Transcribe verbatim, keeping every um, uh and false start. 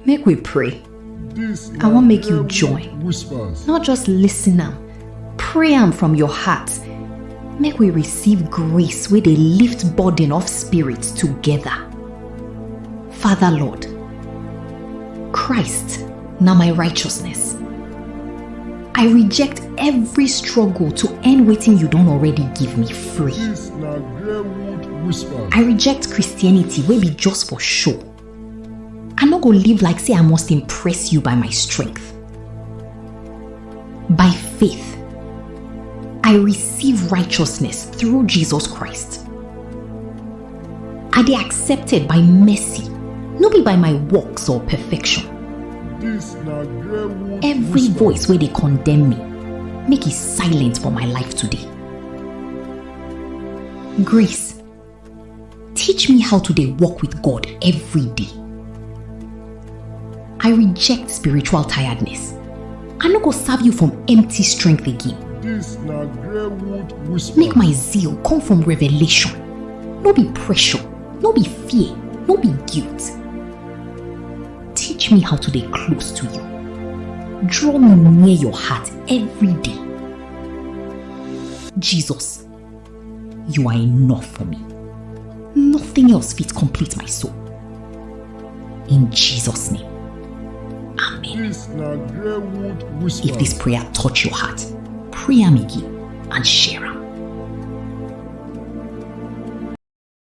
Make we pray. I wan make you join. Not just listen am, pray am from your heart. Make we receive grace wey dey lift burden of spirit together. Father Lord, Christ na my righteousness. I reject every struggle to earn wetin you don already give me free. I reject Christianity wey be just for show. I no go live like say I must impress you by my strength. By faith, I receive righteousness through Jesus Christ. I dey accepted by mercy, no be by my works or perfection. Every voice wey dey condemn me, make e silent for my life today. Grace, teach me how to dey walk with God every day. I reject spiritual tiredness. I no go serve you from empty strength again. Make my zeal come from revelation, no be pressure, no be fear, no be guilt. Teach me how to dey close to you. Draw me near your heart every day. Jesus, you are enough for me. Nothing else fit complete my soul. In Jesus' name, amen. If this prayer touch your heart, pray am again and share am.